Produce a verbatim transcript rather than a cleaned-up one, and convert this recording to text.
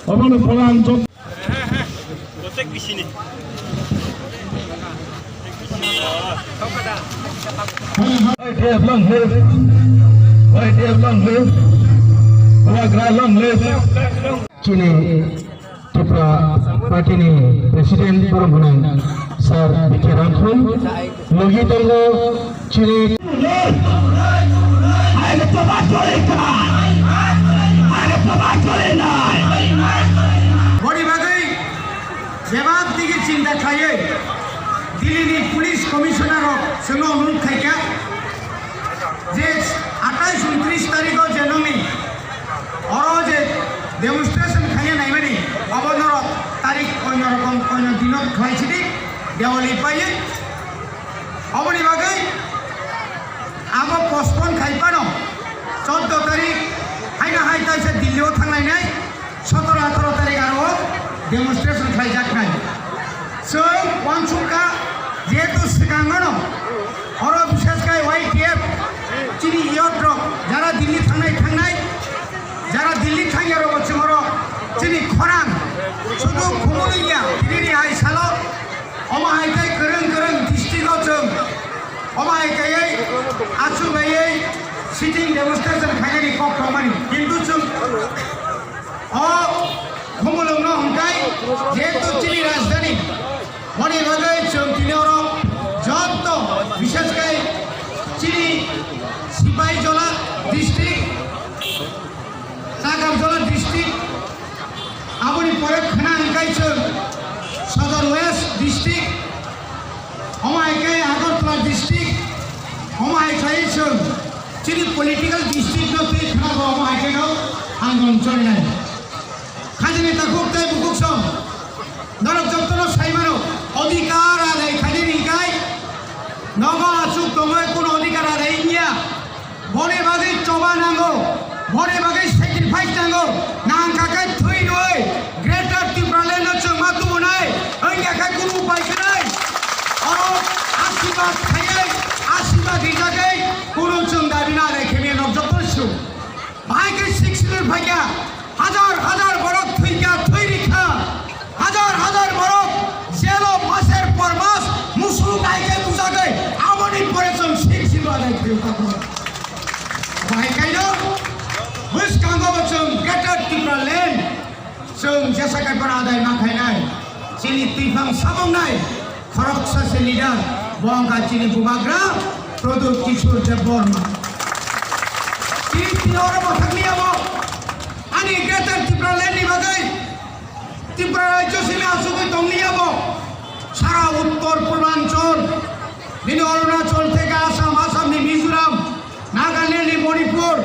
Obono phola ang jok. Kotek bisini. Y T F long live. Y T F long live. Bubagra long live. Chini Tripura Party ni President borok gwnang Sir B K Rangkhol. Logi tongo chini. Boni bagwi bebak digi chinta khlaiwi Delhi ni Police Commissioner rok chwngno onurodh khaikha je atais untris tarikh o je nokni oro je demonstration khaina naimani obo norok tarik oino rokom oino dinot khlai sidi Diwali paiwi. Oboni bagwi abo postpone khai phano choddo tarik haino hai taisa Delhi o thanglainai, sotoro atharo tarik aro demonstration khlaijaknai. Chwng uansukha jehetu swkangno oro bishesh khai Y T F chini youth rok jara Delhi thangnai thangnai, jara Delhi thangya rokbo chwng oro chini khorang sudu khumulwngya tini hai salo. Omo hai khe kwrwng kwrwng district o chwng omo hai khe achugaiwi sitting demonstration khainani kok tongmani. Kintu chwng o khumulwngno hwnkhe jehetu chini rajdhani, boni bagwi chwng tini oro jotto, bishesh khe chini Sipaijala district, Nagarjala district, aboni pore khna hwnkhe chwng Sodor West district, omo hai khe Agartala district, omo hai khe chwng chini political district no twi khna bo omo hai khe no ang ron chonai. Khajani takhuk tei bukhuk song norok jotono sai mano, odhikar adai khainani hwnkhe nogo achuk tongwi kuno odhikar adai wngya. Boni bagwi choba nango, boni bagwi sacrifice nango, nangkha khe thwi rwi Greater Tipraland no chwng ma tubunai, wngya khe kunu upai kwrwi. Oro asibad khaiwi, asibad rijagwi, kunu chwng dabi na adai khe maya nok joto suk. Bahai khe sixth schedule phaikha, hajar hajar borok thwikha, thwi rikha, hajar hajar borok jelo maser por mas musuk hai khe bujagwi, aboni pore chwng sixth schedule adai khaio. Bahai kaino bwskango bo chwng Greater Tipraland. Chwng jesa kaiphano adai ma khainai, chini twiphang sabongnai khoroksa se leader, bo wngkha chini Bubagra Pradyut Kishore Debbarma. Tini tini oro mwthangni abo ani Greater Tipraland ni bagwi, Tripura rajyo simi achugwi tongni abo sara uttor purbanchol, bini Arunachal theke Assam, Assam ni Mizoram, Nagaland ni Manipur,